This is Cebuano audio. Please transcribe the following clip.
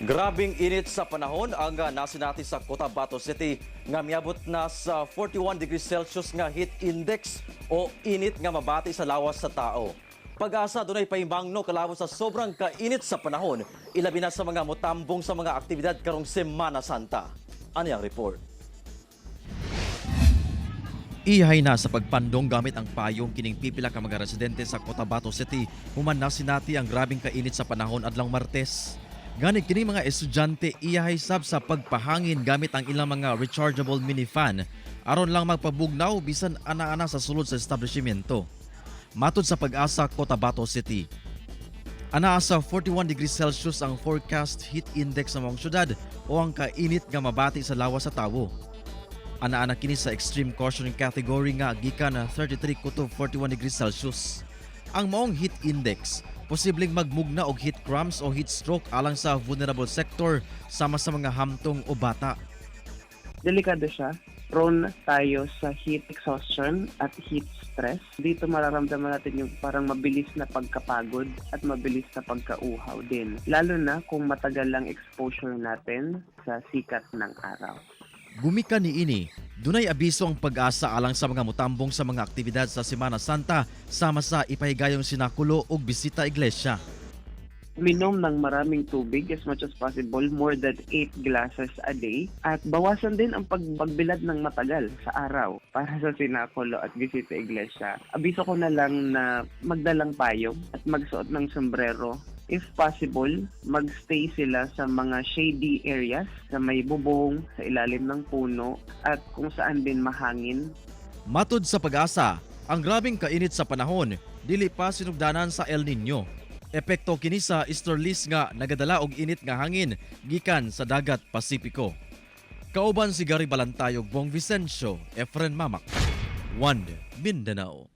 Grabing init sa panahon ang nasinati sa Cotabato City nga miabot na sa 41 degrees Celsius nga heat index o init nga mabati sa lawas sa tao. Pag-asa, dunay pahimbangno kalabot sa sobrang kainit sa panahon, ilabi na sa mga motambong sa mga aktibidad karong Semana Santa. Ano ang report? Ihay na sa pagpandong gamit ang payong kining pipila ka mga residente sa Cotabato City human nasinati ang grabing kainit sa panahon adlong Martes. Gani kini mga estudyante, iyahay sab sa pagpahangin gamit ang ilang mga rechargeable mini fan aron lang magpabugnaw bisan ana-ana sa sulod sa establishmento. Matod sa Pag-asa Cotabato City, anaa sa 41 degrees Celsius ang forecast heat index sa maong syudad o ang kainit nga mabati sa lawas sa tawo. Ana-ana kini sa extreme caution category nga gikan na 33 kutob 41 degrees Celsius. Ang maong heat index posibleng magmugna og heat cramps o heat stroke alang sa vulnerable sector sama sa mga hamtong o bata. Delikado siya. Prone tayo sa heat exhaustion at heat stress. Dito mararamdaman natin yung parang mabilis na pagkapagod at mabilis na pagkauhaw din. Lalo na kung matagal lang exposure natin sa sikat ng araw. Gumikan niini, dunay abiso ang Pag-asa alang sa mga mutambong sa mga aktibidad sa Semana Santa sama sa ipahigayong sinakulo ug bisita iglesia. Uminom ng maraming tubig as much as possible, more than 8 glasses a day. At bawasan din ang pagbilad ng matagal sa araw para sa sinakulo at bisita iglesia. Abiso ko na lang na magdalang payong at magsuot ng sombrero. If possible, magstay sila sa mga shady areas, sa may bubong, sa ilalim ng puno, at kung saan din mahangin. Matud sa Pag-asa, ang grabing kainit sa panahon dili pa sinugdanan sa El Nino. Epekto kini sa easterlies nga nagadala og init nga hangin gikan sa dagat Pasipiko. Kauban si Gary Balantayog, Bong Vicencio, Efren Mamak. One Mindanao.